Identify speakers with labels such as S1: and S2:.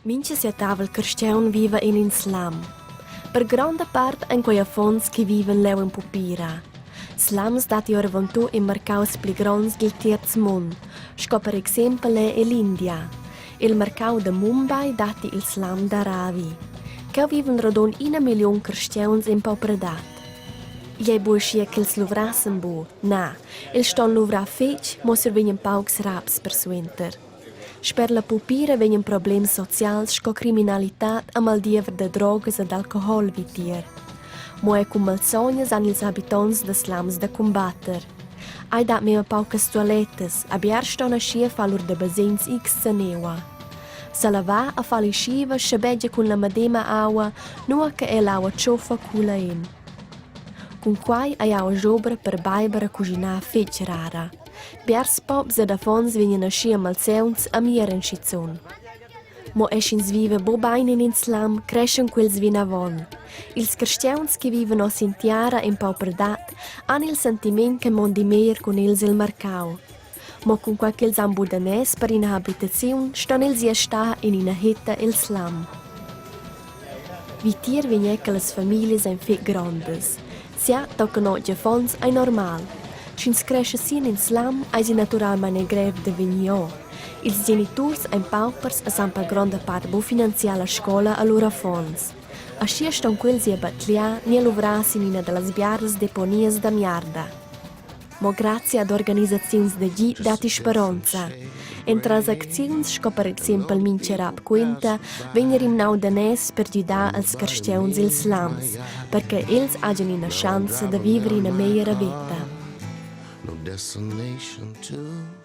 S1: Mincha siatavel carstgaun viva en in slum. Per gronda part ein quei affons che vivan leu en pupira. Slums datti oravontut en marcaus pli gronds dil tierz mund, sco per exempel ell'India. El marcau da Mumbai datti il slum da Ravi. Cheu vivan rodund ina milliun carstgauns en paupradad. Igl ei buc aschia ch'els luvrassen buc, na, els ston luvrar fetg, mo survegnan paucs raps persuenter. Sper la pupira vegnan problems socials sco criminalitad e maldiever da drogas ed alcohol vitier. Mo era cun malsognas han ils habitonts da slums da cumbatter. Ei dat memia paucas tualettas e biars ston aschia far lur da basegns x zaneua. Selavar e far lischiva schabegia cun la medema aua, nua che era l'aua tschuffa cula en. Cun quei ei aua schubra per beiber e cuschinar fetg rara. Biars pops ed affons vegnan aschia malsauns a mieren schizun. Mo er sch'ins viva buc bein en in slum, creschan quels vinavon. Ils carstgauns che vivan oz sin tiara en paupradad han il sentiment che mondi meglier cun els el marcau. Mo cunquei ch'els han buc daners per ina habitaziun, ston els ir star en ina hetta el slum. Vitier vegn era che las famiglias ein fetg grondas. Sia toccan otg affons ei normal. Sch'ins crescha si en in slum eisi naturalmein era grev da vegnir ora. Ils geniturs ein paupers e san per gronda part buca finanziar la scola a lur affons. Aschia ston quels ir a batliar ni a luvrar sin ina dallas biaras deponias da miarda. Mo grazia ad organisaziuns da gi datti speronza. Entras acziuns sco per exempel Mintga rap quinta vegn rimnau daners per gidar als carstgauns ils slums, per che els hagian ina schanza da viver ina megliera veta.
S2: No destination to.